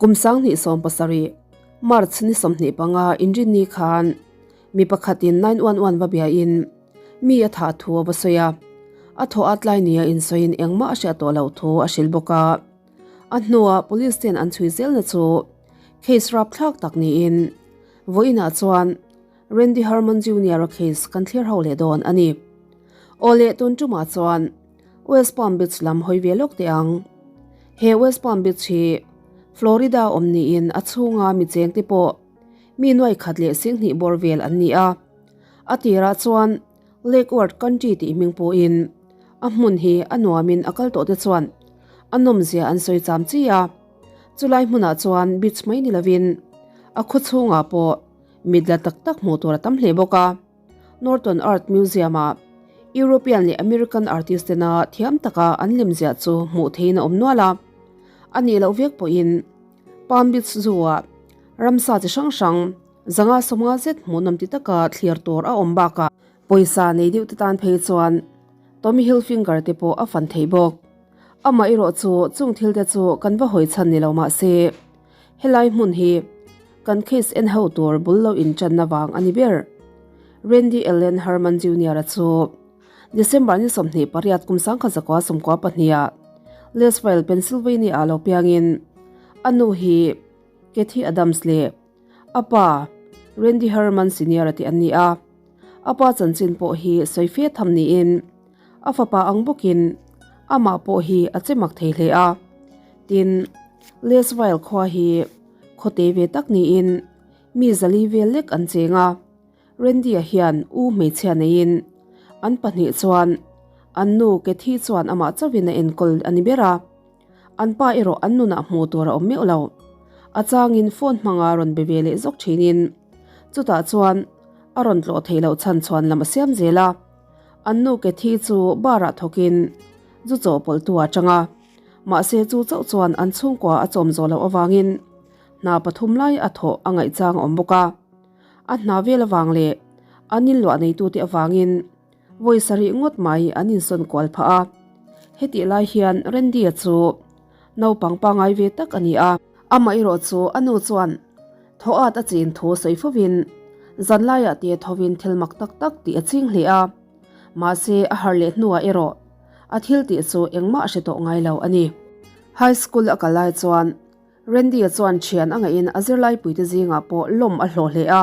Kum 2017, March ni 25 Inrinni khan mi pakhatin 911 va biain mi a thah thu a va sawi a, a thawh at lai nia insawiin engmah a hriat tawh loh thu a hrilh bawk a. A hnuah police ten an chhui zelna chu case rapthlak tak niin vawiinah chuan Randy Harmon Junior-a case kan thlir ho leh dawn a ni. Aw leh tun tumah chuan West Palm Beach lam hawi ve lawk teh ang. He West Palm Beach hi Florida awm niin a chhunga mi chengte pawh mi nuai khat leh singhnih bawr vel an ni a. A tirah chuan Lake Worth Country tih hming pawhin a hmun hi a nuamin a kal tawh te chuan a nawmzia an sawi cham chi a. Chulai hmunah chuan beach mai ni lovin a khaw chhungah pawh mit la tak tak hmuh tur a tam hle bawk a. Norton Art Museum-ah European leh American artist tena thiam taka an lemziah chu hmuh theihin a awm nual a. A nih loh vek pawhin Palm Beach Zoo-ah ramsa chi hrang hrang zanga sawmnga zet hmuhnawm ti taka thlir tur a awm bakah pawisa nei deuh te tan phei chuan Tommy Hilfiger te pawh a fan thei bawk. Amaherawh chu chung thil te chu kan va hawi chhan ni lo mah se helai hmun hi kan case en ho tur bul lo inchanna vang a ni ber. Randy Allen Harman Junior-a chu December ni 28 kum 1992 ah Lesville, Pennsylvania ah lo piangin a nu hi Kathy Adams leh a pa Randy Harman Senior-a tih an ni a. A pa chanchin pawh hi sawi fe tham niin a fapa ang bawkin amah pawh hi a che mak thei hle a. Tin, Lesville khua hi khawte ve tak niin mi zali vel lek an cheng a. Randy-a hian u hmeichhia neiin an pahnih chuan an nu Kathy chuan amah chauhin a enkawl a ni ber a. An pa erawh an nunah hmuh tur a awm meuh lo. A changin phone hmanga rawn be ve leh zawk thinin chutah chuan a rawn tlawh theih loh chhan chhuan lam a siam zel a. An nu Kathy chu bar-ah thawkin zu chawhpawlhtu a chang a. Mahse chu chauh chuan an chhungkua a chawm zawh loh avangin hna pathum lai a thawh a ngaihchang a awm bawk a. A hna vel avang leh an inluah neitute avangin vawi sarih ngawt mai an insawn kual phah a. Hetih lai hian Randy-a chu naupang pangngai ve tak a ni a. Amaherawh chu a nu chuan thaw at a chin thu sawi fovin zanlaiah te thovin thil mak tak tak tih a ching hle a. Mahse a harh leh hnuah erawh a thil tih chu engmah a hre tawh ngai lo a ni. High school a kal lai chuan Randy-a chuan thian a ngaihin a zirlaipuite zingah pawh lawm a hlawh hle a.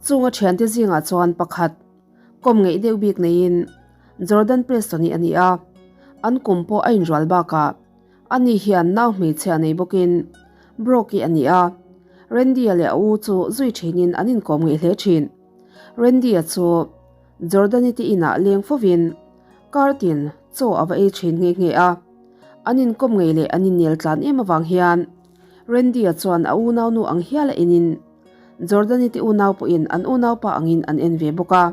Chung a thiante zingah chuan pakhat, kawm ngeih deuh bik neiin Jordan Preston-i a ni a. An kum pawh a inrual bakah ani hian nau hmeichhia nei bawkin Brooke-i a ni a. Randy-a leh a u chu zui thinin an inkawm ngeih hle thin. Randy-a chu Jordan-i te inah leng fovin Kartin chaw a va ei thin nghe nghe a. An inkawm ngei leh an innel tlan em avang hian Randy-a chuan a unaunu ang hial a enin Jordani te unau pawhin an unaupa angin an en ve bawk a.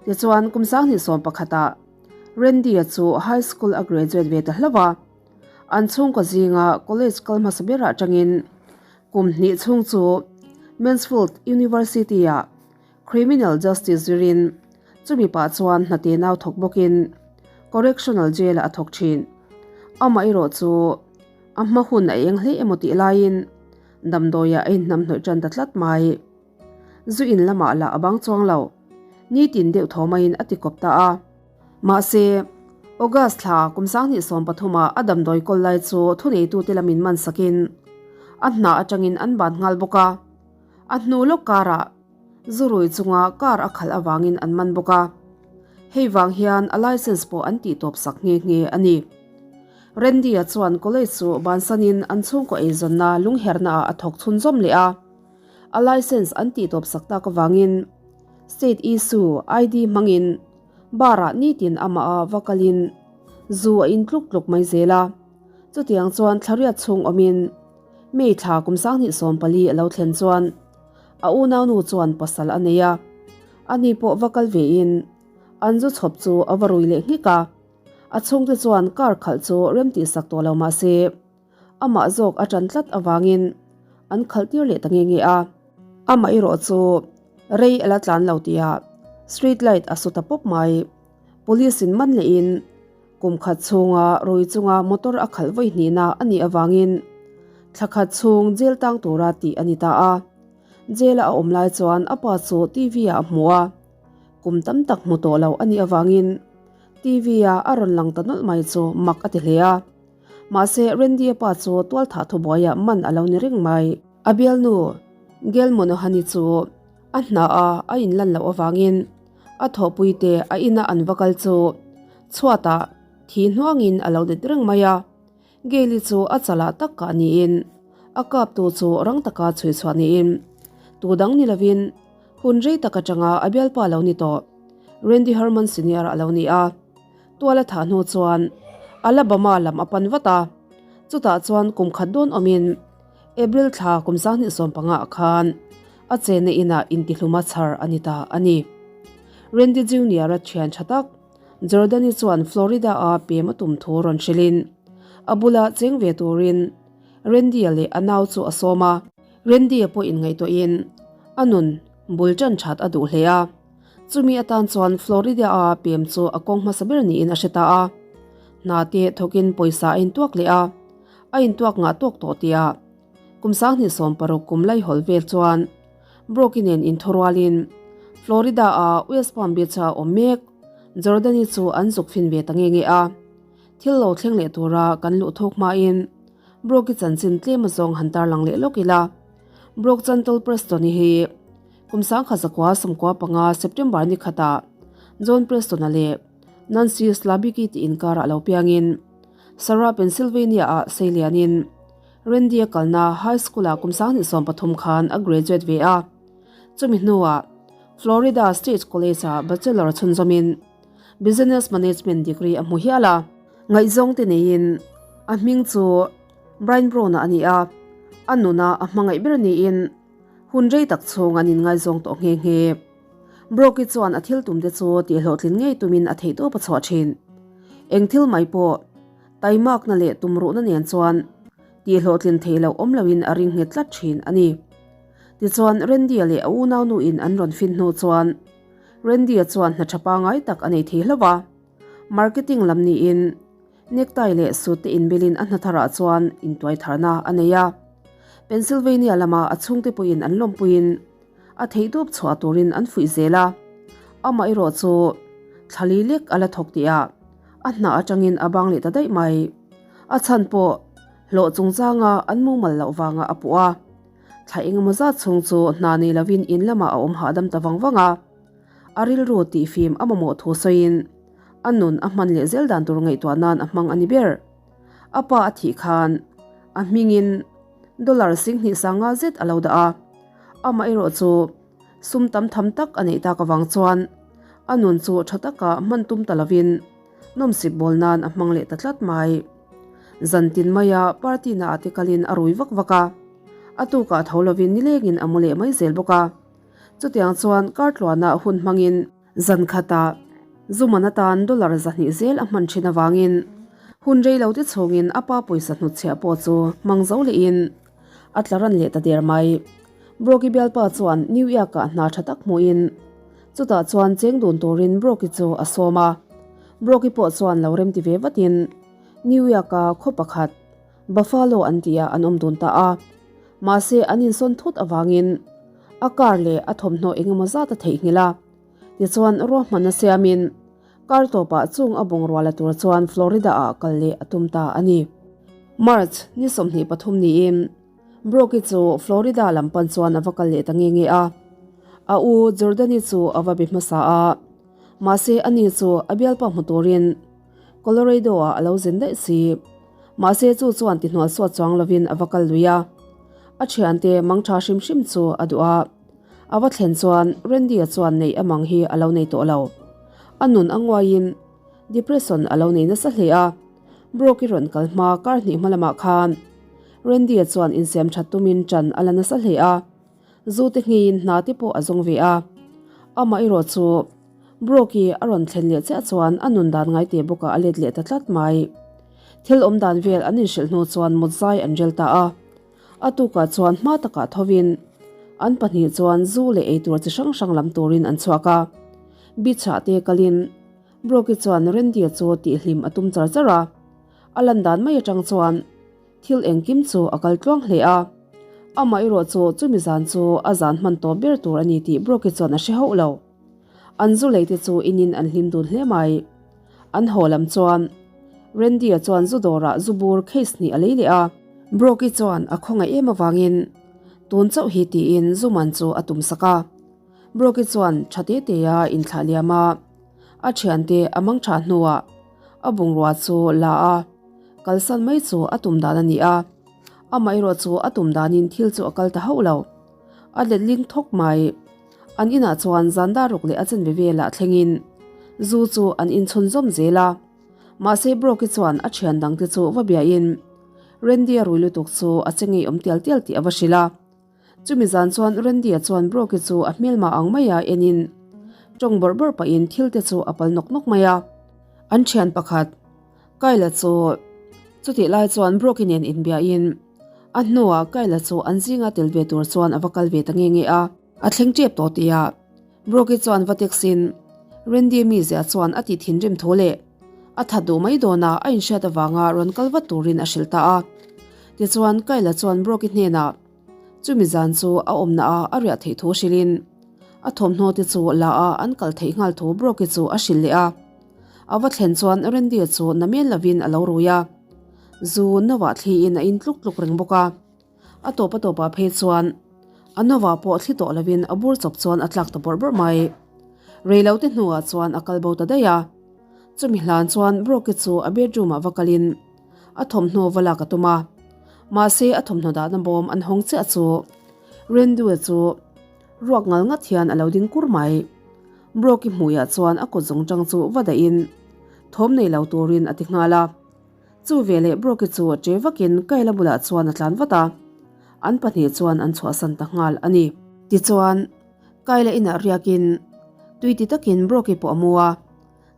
Tichuan kum 2011ah Randy-a chu high school a graduate ve ta hlauh a. An chhungkaw zinga college kal hmasa berah atangin kum hnih chhung chu Mansfield University-ah Criminal Justice zirin chumi pah chuan hnate nau thawk bawkin Correctional Jail ah a thawk thin. Amaherawh chu a hma hun a eng hle emaw tih laiin damdawiah a inhnamhnawih tan ta tlat mai. Zu in lamah lah a bang chuang lo. Nitin deuh tho maiin a ti kawp ta a. Mahse, August thla kum 2013 ah a damdawi kawl lai chu thuneitute lamin man sakin a hna atangin an ban nghal bawk a. A hnu lawk karah Zurui chunga car a khalh avangin an man bawk a, hei vang hian a licence pawh an tih tawp sak nghe nghe a ni. Randy-a chuan college chu bansanin an chhungkaw eizawnna lungherna ah a thawk chhunzawm leh a, a licence an tih tawp sak tak avangin state issue ID hmangin bar ah nitin amah a va kalin zu a in tluk tluk mai zel a, chutiang chuan thlariat chhung awmin May thla kum 2014 a lo thlen chuan A unaunu chuan pasal a nei a, ani pawh va kal vein an zu chhawp chu a va rui leh nghek a. A chhungte chuan car khalh chu rem tihsak tawh lo mah se, amah zawk a ṭan tlat avangin an khalh tir leh ta nge nge a. Amah erawh chu rei a la tlan lo tihah street light a su ta pawp mai. Police in man lehin kum khat chhunga rui chunga motor a khalh vawi hnihna a nih avangin. Thla khat chhung jail tang tura tih a ni ta a. Jail-a a awm lai chuan a pa chu TV-ah a hmu a. Kum tam tak hmu tawh lo a nih avangin TV-a a rawn lang ta nawlh mai chu mak a ti hle a. Mahse, Randy-a pa chu tualthah thubuaiah man a lo ni reng mai. A bialnu Gail Monohan-i chu a hna a a inlan loh avangin a thawhpuite a ina an va kal chu chhuatah thi hnuangin a lo let reng mai a. Gail-i chu a chalah tak kah niin a kaptu chu rang taka chhui chhuah niin tu dang ni lovin hun rei tak atanga a bialpa lo ni tawh Randy Herman Senior a lo ni a. Tual a thah hnu chuan Alabama lam a pan vat a, chutah chuan kum khat dawn awmin April thla kum 2015 ah khan a chenna inah intihluma chhar a ni ta a ni. Randy Junior-a thian tha tak Jordani chuan Florida-a pem a tum thu rawn hrilhin a bula cheng ve turin Randy-a leh a nau chu a sawm a. Randy-a pawh inngaihtuahin a nun bul tan that a duh hle a. Chumi atan chuan Florida-a pem chu a kawng hmasa ber niin a hre ta a. Hna te thawkin pawisa a intuak leh a, a intuak ngah tawk tawh tia kum 2016 kum laihawl vel chuan Brooke-i nen inthurualin Florida-a West Palm Beach-a awm mek Jordan-i chu an zuk fin ve ta nge nge a. Thil lo thleng leh tura kan luh thawk hmain Brooke-i chanchin tlem azawng han tarlang leh lawk ila. Brooke Chantal Preston-i hi Kum 1995 September ni khatah John Preston-a leh Nancy Slabicki tih inkarah lo piangin Sarah, Pennsylvania-ah sei lianin Randy-a kalna high school-ah kum 2013 khan a graduate ve a. Chumi hnuah Florida State College-ah bachelor chhunzawmin Business Management degree a hmu hial a. Ngaihzawng te neiin a hming chu Brian Brown-a a ni a, a nuna a hmangaih ber niin Hun rei tak chhung an inngaizawng tawh nghe nghe. Brooke-i chuan a thil tumte chu tihhlawhtlin ngei tumin a theihtawp a chhuah thin. Eng thil mai pawh taimakna leh tumruhna nen chuan tihhlawhtlin theih loh awm loin a ring nghet tlat thin a ni. Tichuan Randy-a leh a unaunuin an rawn fin hnu chuan Randy-a chuan hna tha pangai tak a nei thei hlauh a. Marketing lam niin Necktie leh suit te inbilin a hna tharah chuan intuai tharna a nei a. Pennsylvania lama a chhungte pawhin an lawmpuiin a theihtawp chhuah turin an fuih zel a. Amah erawh chu thlali lek a la thawk tihah a hna atangin a bang leh ta daih mai. A chhan pawh hlawh chungchanga an mumal loh vangah a puh a. Thla engemaw zat chhung chu hna nei lovin in lamah a awm hahdam ta vang vang a. A rilru tihfim a mamawh thu sawiin A nun a hman leh zel dan tur ngaihtuah nan a hmang a ni ber. A pa a thih khan a hmingin dollar 2500 zet a lo dah a, amah erawh chu sum tam tham tak a neih tak avang chuan a nun chu tha taka hman tum ta lovin nawmsip bawl nan a hmang leh ta tlat mai. Zan tin maia party naah te kalin a rui vak vak a, a tukah tho lovin nilengin a mu leh mai zel bawk a. Chutiang chuan kar tluanah hun hmangin Zan khatah Zuman atan dollar 200 zel a hman thin avangin hun rei lo te chhungin a pa pawisa hnutchhiah pawh chu hmang zo lehin a tla ran leh ta der mai. Brooke-i bialpa chuan New York-ah hna tha tak hmuhin chutah chuan cheng dun turin Brooke-i chu a sawm a. Brooke-i pawh chuan lo remti ve vatin New York-a khaw pakhat Buffalo an tihah an awm dun ta a. Mahse an insawn thut avangin a car leh a thawmhnaw engemaw zat a theihnghilh a. Tichuan ruahmanna siamin kar tawpah chung a bungrua la tur chuan Florida-ah kal leh a tum ta a ni. March ni 23 niin Brooke-i chu Florida lam pan chuan a va kal leh ta nge nge a. A u Jordan-i chu a va be hmasa a, mahse ani chu a bialpa hmu turin Colorado-ah a lo zin daih si. Mahse chu chuan tihnual suat chuang lovin a va kal lui a. A thiante mangtha hrim hrim chu a duh a. A va thlen chuan Randy-a chuan neih amang hi a lo nei tawh lo. A nun a nguaiin depression a lo nei nasa hle a. Brooke-i rawn kal hma kar hnih hma lamah khan Randy-a chuan insiam that tumin ṭan a la nasa hle a. Zu te ngeiin hna te pawh a zawng ve a. Amah erawh chu Brooke-i a rawn thlen leh chiah chuan a nun dan ngai te bawkah a let leh ta tlat mai. Thil awm dan vel an inhrilh hnu chuan mut zai an rel ta a. A tukah chuan hma takah thovin an pahnih chuan zu leh eitur chi hrang hrang lam turin an chhuak a. Beach-ah te kalin Brooke-i chuan Randy-a chu tihhlim a tum char char a. A lan dan mai atang chuan. Thil engkim chu a kal tluang hle a. Amah erawh chu chumi zan chu a zan hman tawp ber tur a ni tih Brooke-i chuan a hre hauh lo. An zu lei te chu inin an hlim dun hle mai. An haw lam chuan Randy-a chuan zu dawrah zu bur case hnih a lei leh a. Brooke-i chuan a khawngaih em avangin tun chauh hi tiin zu man chu a tum sak a. Brooke-i chuan tha te te a inthlah liam a, a thiante a mang tha hnuah a bungrua chu la a, kalsan mai chu a tum dan a ni a. Amaherawh chu a tum danin thil chu a kal ta hauh lo. A letling thawk mai. An inah chuan zan dar ruk leh a chanve velah thlengin zu chu an inchhunzawm zel a. Mahse Brooke-i chuan a thian dangte chu va biain Randy-a rui lutuk chu a che ngeiawm tial tial tih a va hrilh a. Chumi zan chuan Randy-a chuan Brooke-i chu a hmelma ang maia enin tawng bawrh bawrh pahin thil te chu a pal nawk nawk mai a. An thian pakhat, Kyle-a chu chutih lai chuan Brooke-i nen inbiain a hnuah Kyle-a chu an zinga tel ve tur chuan a va kal ve ta nge nge a. A thleng tep tawh tihah Brooke-i chuan va text-in Randy-a mizia chuan a tih thinrim thu leh a that duh mai dawna a inhriat avanga rawn kal vat turin a hrilh ta a. Tichuan Kyle-a chuan Brooke-i hnenah Chumi zan chu a awmna a a riah theih thu hrilhin a thawmhnaw te chu la a an kal theih nghal thu Brooke-i chu a hrilh leh a. A va thlen chuan Randy-a chu na mial lovin a lo rui a, zu novah thliin a in tluk tluk reng bawk a. A tawp a tawpah phei chuan a novah pawh thli tawh lovin a bur chawp chuan a tlak ta bawrh bawrh mai. Reilote hnuah chuan a kal bo ta daih a. Chumi hlan chuan Brooke-i chu a bedroom-ah va kalin A thawmhnaw va lak a tum a, mahse a thawmhnaw dahna bawm an hawng chiah chu Rendue chu ruak ngal ngat hian a lo ding kur mai. Brooke-i hmuiah chuan a kut zawng tang chu va dahin thawm nei lo turin a ti nghal a. Chu veleh Brooke-i chu che vakin Kyle-a bulah chuan a tlan vat a, an pahnih chuan an chhuahsan ta nghal a ni. Tichuan, Kyle-a inah riakin tui ti takin Brooke-i pawh a mu a.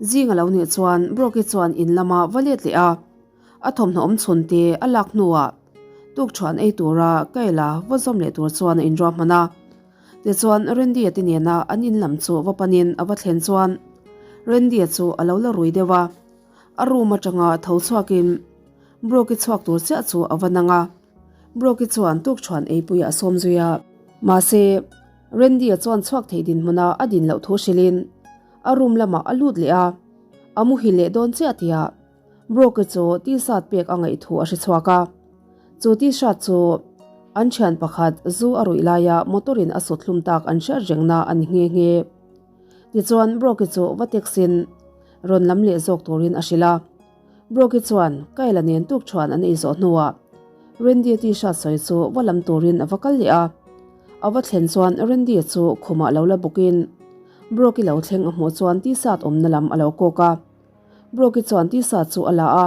Zing a lo nih chuan Brooke-i chuan in lama va let leh a, a thawmhnaw awm chhun te a lak hnuah tukṭhuan ei tura Kayla va zawm leh tur chuan a inruah hman a. Tichuan Randy-a te nena an in lam chu va panin a va thlen chuan Randy-a chu a lo la rui deuh a, a room atanga tho chhuakin Brooke-i chhuak tur chiah chu a va nang a. Brooke-i chuan tukṭhuan eipuiah a sawm zui a, mahse Randy-a chuan chhuak thei dinhmuna a din loh thu hrilhin A room lamah a lut leh a, a muhil leh dawn chiah tihah Brooke chu t-shirt pek a ngaih thu a hre chhuak a. Chu t-shirt chu an thian pakhat zu a ruih laia motor in a sut hlum tak an hriat rengna a ni nghe nghe. Tichuan Brooke chu va text in rawn lam leh zawk turin a hrilh a. Brooke chuan Kyle-a nen tuk thuan an ei zawh hnuah Randy-a t-shirt sawi chu va lam turin a va kal leh a. A va thlen chuan Randy-a chu khumah lo la bawkin Brooke-i lo thleng a hmuh chuan t-shirt awmna lam a lo kawk a. Brooke-i chuan t-shirt chu a la a,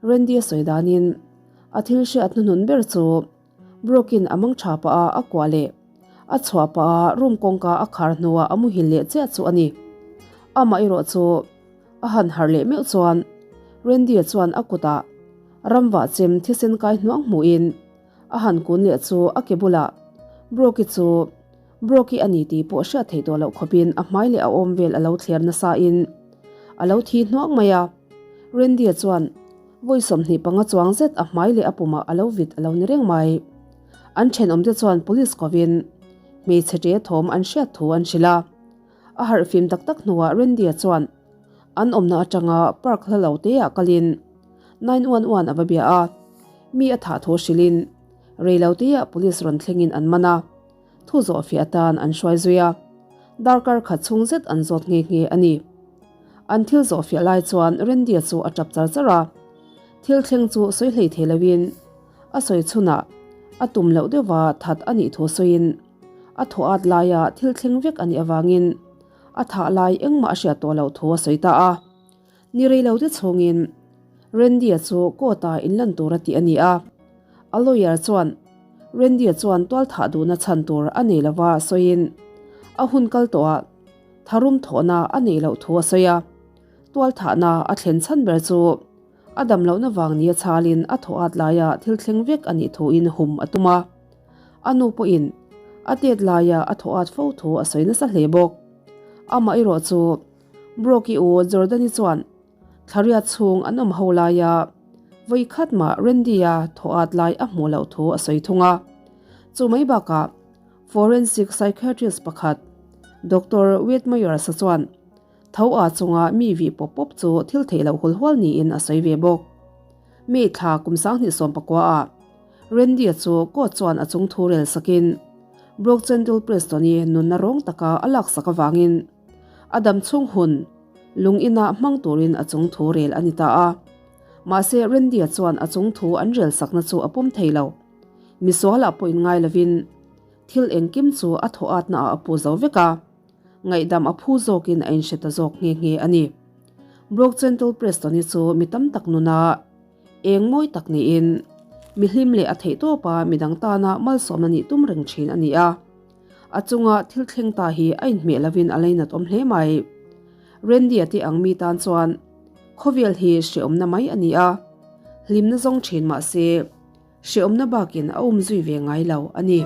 Randy-a sawi danin a thil hriat hnuhnun ber chu Brooke-in a mang tha pah a, a kuah leh a chhuah pah a, room kawngka a khar hnuah a muhil leh chiah chu a ni. Amah erawh chu a han harh leh meuh chuan Randy-a chuan a kutah ramvah chem thisen kai hnuang hmuhin a han kun leh chu a ke bulah Brooke-i chu Brooke-i a ni tih pawh hriat theih tawh loh khawpin a hmai leh a awm vel a lo thler nasain a lo thi hnuang mai a. Randy-a chuan vawi 25 chuang zet a hmai leh a pumah a lo vit a lo ni reng mai. An thenawmte chuan police kovin hmeichhe ṭe thawm an hriat thu an hrilh a. A harh fim tak tak hnuah Randy-a chuan an awmna atanga park hla lo teah kalin 911 a va bia a, mi a thah thu hrilhin rei lo teah police rawn thlengin an man a, thu zawh fiah atan an hruai zui a, darkar khat chhung zet an zawt nghe nghe a ni. An thil zawh fiah lai chuan Randy-a chu a tap char char a, thil thleng chu sawi hlei thei loin a sawi chhunah a tum loh deuhva that a nih thu sawiin a thaw at laia thil thleng vek a nih avangin a thah lai engmah a hriat tawh loh thu a sawi ta a. Ni rei lo te chhungin Randy-a chu court-a inlan tur a tih a ni a, a lawyer chuan Randy-a chuan tual thah duhna chhan tur a nei lova sawiin a hun kal tawhah tharum thawhna a neih loh thu a sawi a, tual thahna a thlen chhan ber chu a dam lohna vang nia chhalin a thaw at laia thil thleng vek a nih thuin hum a tum a. A nu pawhin a tet laia a thaw at fo thu a sawi nasa hle bawk. Amah erawh chu Brooke-i u Jordan-i chuan thlariat chhung an awm ho laia. Vawi khat mah Randy-a thaw at lai a hmuh loh thu a sawi thung a. Chu mai bakah forensic psychiatrist pakhat Doctor Wiedmeyers-a chuan tho a chunga mi vih pawp pawp chu thil theih loh hul hual niin a sawi ve bawk. May thla kum 2019 ah Randy-a chu court chuan a chung thu rel sakin Brooke Gentle Preston-i nunna rawng taka a laksak avangin A dam chhung hun lung inah hmang turin a chung thu rel a ni ta a. Mahse Randy-a chuan a chung thu an rel sakna chu a pawm thei lo. Misualah pawh inngai lovin thil engkim chu a thaw atna ah a pu zo vek a, ngaihdam a phu zawkin a inhre ta zawk nghe nghe a ni. Brooke Gentle Preston-i chu mi tam tak nuna eng mawi tak niin mi hlim leh a theih tawpa midang tana malsawmna nih tum reng thin a ni a. A chunga thil thleng ta hi a inhmeh lovin a leinat awm hle mai. Randy-a te ang mi tan chuan khawvel hi hrehawmna mai a ni a, hlimna zawng thin mah se hrehawmna bakin a um zui ve ngai lo a ni.